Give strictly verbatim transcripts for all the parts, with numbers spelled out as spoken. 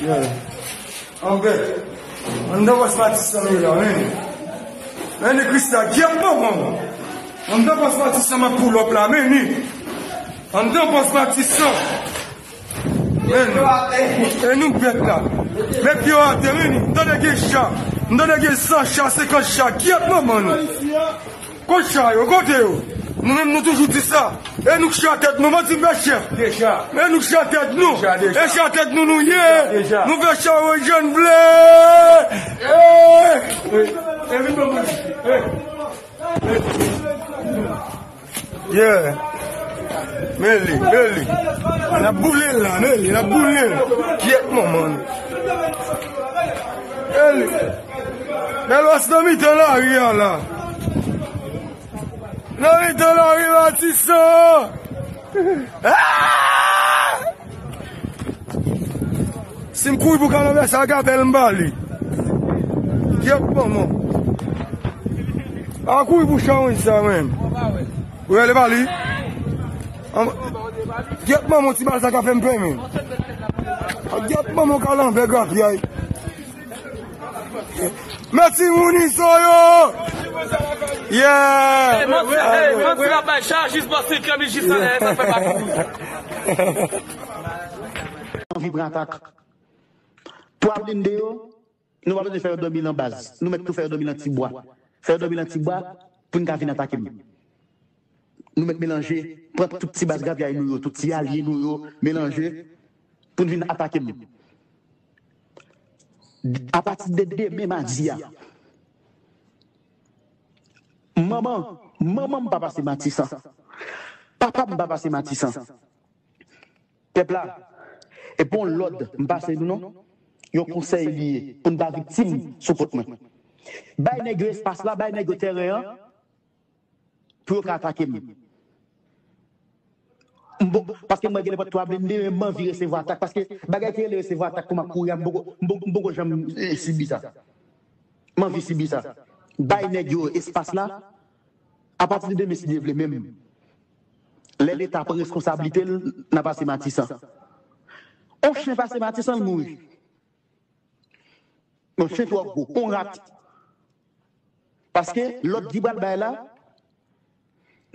Yeah. Anvè. Anndan pòs Matisan yo la, men. Men ni Krista, gyèt manman. Anndan pòs Matisan m ap pull up la, men ni. Anndan pòs Matisan. Men. E nou bèt la. Men pye yo atè, men ni. M tande gen cha. M tande gen san cha, senkant cha. Gyèt manman nou. Kot cha yo, kote yo? Nou menm nou toujou di sa. E nou k cha tèt nou, manti m fè chèf. Deja. E nou k cha tèt nou. Deja, deja. E cha tèt nou nou ye. Deja, deja. Nou fè cha yo jan n vle. Eh! Eh, eh, vin ban mwen. Eh. Eh. Yeah. Men li, men li. N ap boule l la, men li, n ap boule l. Gyèt manman nou. Men li. Bèlòs nan mitan lari a la. Nan mitan lari Matisan. Ah! Si m kouri pou kalanbè sa, gade l m ba li. Gyèt manman. Pa kouri pou chawony sa menm. Ou rele pa li? An-, gyèt manman ti bal sa ka fè m pè menm. Gyèt manman kalanbè grapyay. Men timoun izo yo! Yeah! Ey, manti, ey, manti la bay cha, jis bò senk an, jis anlè, sa fè pa kouri. Anvi pran atak. Twa blende yo, nou pa bezwen fè yo dòmi nan baz. Nou mèt tou fè yo dòmi nan ti bwa. Fè yo dòmi nan ti bwa pou n ka vin atake m. Nou mèt melanje, pran tout ti baz grapyay nou yo, tout ti alye nou yo, melanje pou n vin atake m. Apati de demen madi a, manman, manman m pa pase Matisan. Papa m pa pase Matisan. Pèp la, e pa yon lòd m pase nou non. Yon konsèy li ye pou n pa viktim sou kont mwen. Bay nèg yo espas la, bay nèg yo tèren an pou yo ka atake m. M bon, paske mwen gen nenpòt twa blende, men m anvi resevwa atak. Paske bagay ki rele resevwa atak pou m ap kouri a, m poko, m poko, m poko janm, eh, sibi sa. M anvi sibi sa. Bay nèg yo espas la. Apati de demen, si Dye vle, menm lè Leta pran reskonsablite l, n a pase Matisan. On chen pase Matisan, l mouri. On chen twò gwo, on rat. Paske lòd ki pral bay la,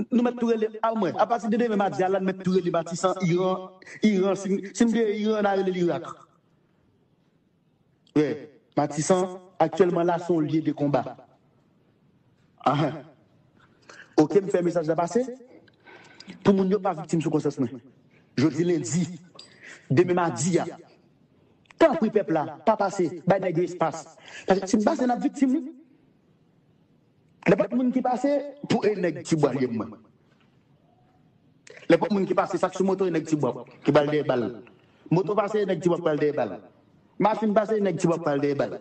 nou mèt tou rele, a mwen, apati de demen madi a la, n mèt tou rele Matisan, Iran, Iran, si, si n te Iran, n a rele l Irak. Wi, Matisan, aktyèlman la, se yon lye de konba. Ahan. Oke, m fè mesaj la pase. Pou moun yo pa viktim sou konsyans mwen. Jodi lendi, demen madi a. Tanpri pèp la, pa pase, bay nèg yo espas. Paske si m pase, n ap viktim, wi. Nenpòt moun ki pase, pou e nèg ti bwa l ye mwen. Nenpòt moun ki pase, sa k sou moto, e nèg ti bwa ki pral dèyè bal. Moto pase, e nèg ti bwa k pral dèyè bal. Machin pase, e nèg ti bwa k pral dèyè bal.